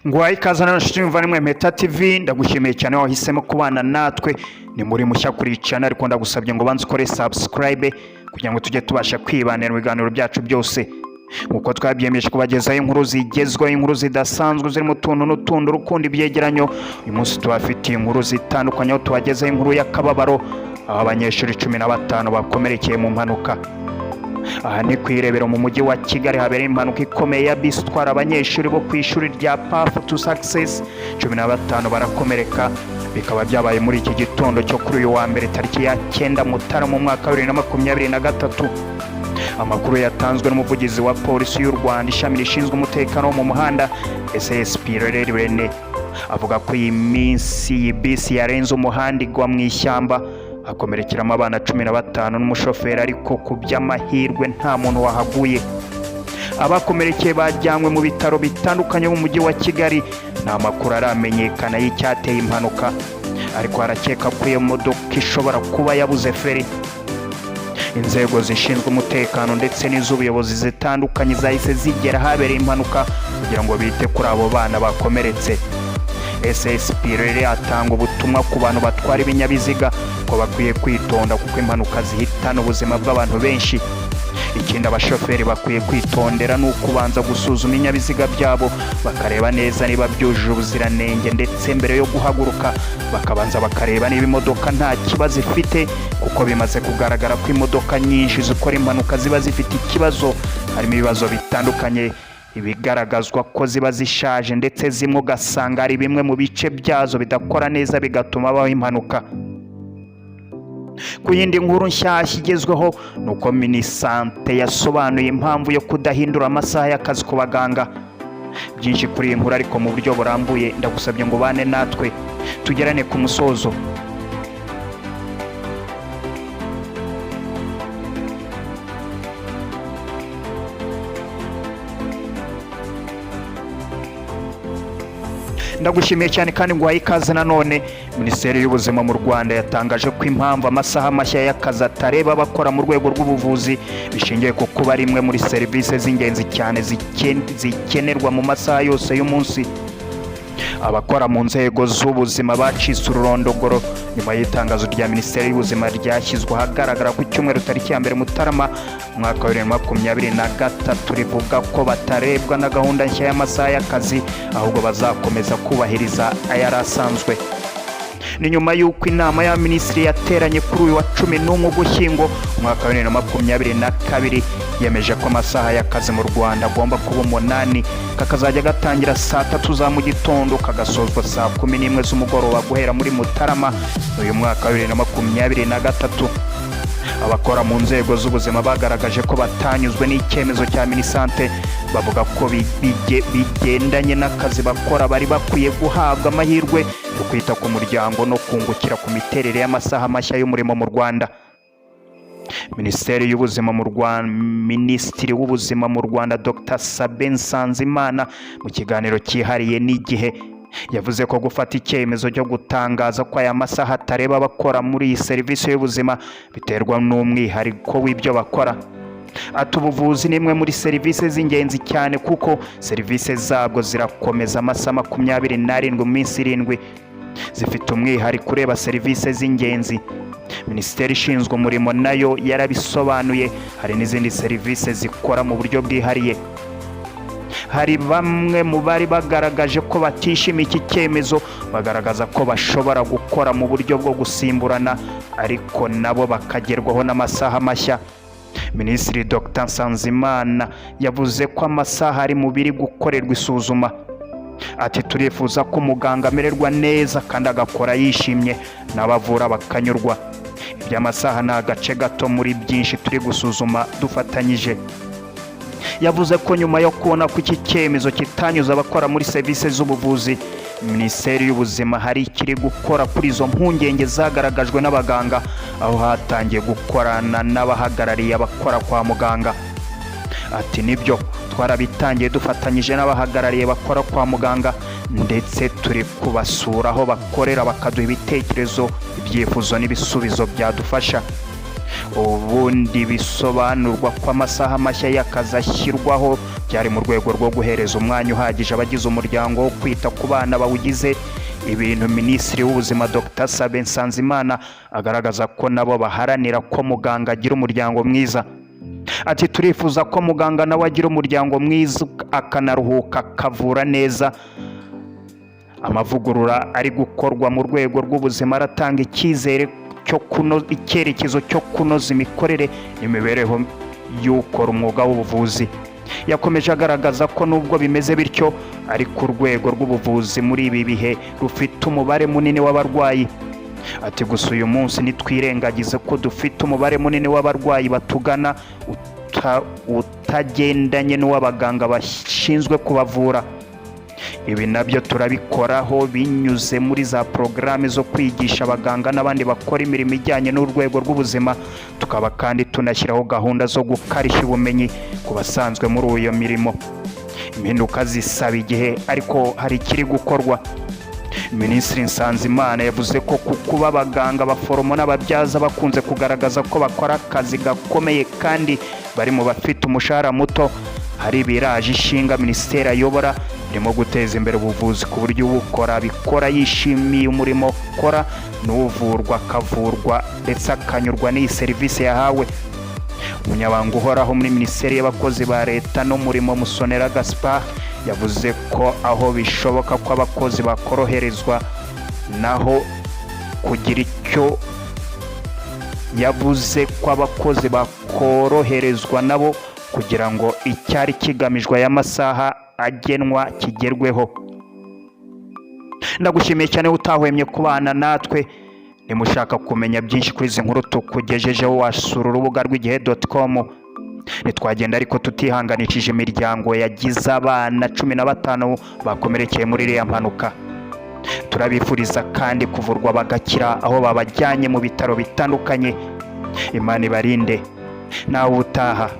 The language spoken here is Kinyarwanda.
Nguhaye ikaze na nshuti muvandimwe Mpeta TV. Ndagushimiye cyane wahisemo kubana natwe. Ni muri mushya kuri channel, ariko ndagusabye ngo banze ukore subscribe kugira ngo tujye tubasha kwibanira mu biganiro byacu byose, nkuko twabyemeje kubagezaho inkuru zigezweho, inkuru zidasanzwe zirimo utuntu n'utundi, urukundo, ibyegeranyo. Uyu munsi tubafitiye inkuru zitandukanye, aho tubagezaho inkuru y'akababaro, aho abanyeshuri 15 bakomerekeye mu mpanuka. Aha ni ku Irebero mu mujyi wa Kigali, habereye impanuka ikomeye ya bisi itwara abanyeshuri bo ku ishuri rya Path to Success, 15 barakomereka. Bikaba byabaye muri iki gitondo cyo kuri uyu wa mbere, tariki ya 9 Mutarama mu mwaka wa 2023. Amakuru yatanzwe n'umuvugizi wa Polisi y'u Rwanda, ishami rishinzwe umutekano wo mu muhanda, SSP Rere Rene, avuga ko iyi minsi iyi bisi yarenze umuhanda igwa mu ishyamba, hakomerekeramo abana 15 n'umushoferi, ariko ku by'amahirwe nta muntu wahaguye. Abakomerekeye bajyanywe mu bitaro bitandukanye mu mujyi wa Kigali. Nta makuru aramenyekana y'icyateye impanuka, ariko harakeka ko iyo modoka ishobora kuba yabuze feri. Inzego zishinzwe umutekano ndetse n'iz'ubuyobozi zitandukanye zahise zigera ahabereye impanuka kugira ngo bite kuri abo bana bakomeretse. SSP rero atanga ubutumwa ku bantu batwara ibinyabiziga ko bakwiye kwitonda, kuko impanuka zihitana ubuzima bw'abantu benshi. Ikindi abashoferi bakwiye kwitondera ni ukubanza gusuzuma ibinyabiziga byabo, bakareba neza niba byujuje ubuziranenge, ndetse mbere yo guhaguruka bakabanza bakareba niba imodoka nta kibazo ifite, kuko bimaze kugaragara ko imodoka nyinshi zikora impanuka ziba zifite ikibazo, harimo ibibazo bitandukanye, ibigaragazwa ko ziba zishaje, ndetse zimwe ugasanga hari bimwe mu bice byazo bidakora neza, bigatuma habaho impanuka. Ku yindi nkuru nshyashya igezweho ni uko MINISANTE yasobanuye impamvu yo kudahindura amasaha y'akazi ku baganga. Byinshi kuri iyi nkuru ariko mu buryo burambuye, ndagusabye ngo ubane natwe tugerane ku musozo. Ndagushimiye cyane kandi nguhaye ikaze nanone. Minisiteri y'Ubuzima mu Rwanda yatangaje ko impamvu amasaha mashya y'akazi atareba abakora mu rwego rw'ubuvuzi bishingiye ku kuba ari imwe muri serivisi z'ingenzi cyane zikenerwa mu masaha yose y'umunsi. Abakora mu nzego z'ubuzima bacitse ururondogoro nyuma y'itangazo rya Minisiteri y'Ubuzima ryashyizwe ahagaragara ku cyumweru, tariki ya 1 Mutarama umwaka wa 2023, rivuga ko batarebwa na gahunda nshya y'amasaha y'akazi, ahubwo bazakomeza kubahiriza ayari asanzwe. Ni nyuma y'uko inama y'abaminisitiri yateranye kuri uyu wa 11 Ugushyingo umwaka wa 2022 yemeje ko amasaha y'akazi mu Rwanda agomba kuba 8, kakazajya gatangira saa 3 za mu gitondo kagasozwa saa 11 z'umugoroba guhera muri Mutarama uyu mwaka wa 2023. Abakora mu nzego z'ubuzima bagaragaje ko batanyuzwe n'icyemezo cya MINISANTE, bavuga ko bigendanye n'akazi bakora bari bakwiye guhabwa amahirwe yo kwita ku muryango no kungukira ku miterere y'amasaha mashya y'umurimo mu Rwanda. Minisiteri y'Ubuzima mu Rwanda, Minisitiri w'Ubuzima mu Rwanda, Dr Sabin Nsanzimana, mu kiganiro cyihariye n'Igihe, yavuze ko gufata icyemezo cyo gutangaza ko aya masaha atareba abakora muri iyi serivisi y'ubuzima biterwa n'umwihariko w'ibyo bakora. Ati: "Ubuvuzi ni imwe muri serivisi z'ingenzi cyane, kuko serivisi zabwo zirakomeza amasaha 27 mu minsi 7, zifite umwihariko ureba serivisi z'ingenzi. Minisiteri ishinzwe umurimo nayo yarabisobanuye, hari n'izindi serivisi zikora mu buryo bwihariye." Hari bamwe mu bari bagaragaje ko batishimiye iki cyemezo, bagaragaza ko bashobora gukora mu buryo bwo gusimburana, ariko nabo bakagerwaho n'amasaha mashya. Minisitiri Dr Nsanzimana yavuze ko amasaha ari mu biri gukorerwa isuzuma. Ati: "Turifuza ko umuganga amererwa neza kandi agakora yishimye, n'abavura bakanyurwa. Iby'amasaha ni agace gato muri byinshi turi gusuzuma dufatanyije." Yavuze ko nyuma yo kubona ko iki cyemezo kitanyuze abakora muri serivisi z'ubuvuzi, Minisiteri y'Ubuzima hari ikiri gukora kuri izo mpungenge zagaragajwe n'abaganga, aho hatangiye gukorana n'abahagarariye abakora kwa muganga. Ati: "Nibyo, twarabitangiye dufatanyije n'abahagarariye bakora kwa muganga, ndetse turi kubasura aho bakorera bakaduha ibitekerezo, ibyifuzo n'ibisubizo byadufasha." Ubundi bisobanurwa ko amasaha mashya y'akazi ashyirwaho byagombaga kuba birangiye mu mpera z'uyu mwaka. Byari mu rwego rwo guhereza umwanya uhagije abagize umuryango wo kwita ku bana bawugize, ibintu Minisitiri w'Ubuzima Dr Sabin Nsanzimana agaragaza ko nabo baharanira ko muganga agira umuryango mwiza. Ati: "Turifuza ko muganga nawe agira umuryango mwiza, akanaruhuka, akavura neza. Amavugurura ari gukorwa mu rwego rw'ubuzima aratanga icyizere cyo kunoza icyerekezo cyo kunoza imikorere n'imibereho y'ukora umwuga w'ubuvuzi." Yakomeje agaragaza ko nubwo bimeze bityo ariko urwego rw'ubuvuzi muri ibi bihe rufite umubare munini w'abarwayi. Ati: "Gusa uyu munsi ntitwirengagize ko dufite umubare munini w'abarwayi batugana utagendanye n'uw'abaganga bashinzwe kubavura. Ibi nabyo turabikoraho binyuze muri za porogaramu zo kwigisha abaganga n'abandi bakora imirimo ijyanye n'urwego rw'ubuzima, tukaba kandi tunashyiraho gahunda zo gukarishya ubumenyi ku basanzwe muri iyo mirimo. Impinduka zisaba igihe, ariko hari ikiri gukorwa." Minisitiri Nsanzimana yavuze ko ku kuba abaganga, abaforomo n'ababyaza bakunze kugaragaza ko bakora akazi gakomeye kandi bari mu bafite umushahara muto, hari ibiraje ishinga minisiteri ayobora, birimo guteza imbere ubuvuzi ku buryo ubukora abikora yishimiye umurimo akora, n'uvurwa akavurwa ndetse akanyurwa n'iyi serivisi yahawe. Umunyamabanga uhoraho muri Minisiteri y'Abakozi ba Leta n'Umurimo, Musonera Gaspard, yavuze ko aho bishoboka ko abakozi bakoroherezwa naho kugira icyo yavuze ko abakozi bakoroherezwa nabo kugira ngo icyari kigamijwe aya masaha agenwa kigerweho. Ndagushimiye cyane utahwemye kubana natwe. Nimushaka kumenya byinshi kuri izi nkuru tukugejejeho, wasura urubuga rw'igihe.com. Ntitwagenda ariko tutihanganishije imiryango yagize abana 15 bakomerekeye muri iriya mpanuka. Turabifuriza kandi kuvurwa bagakira aho babajyanye mu bitaro bitandukanye. Imana ibarinde. Nawe ubutaha.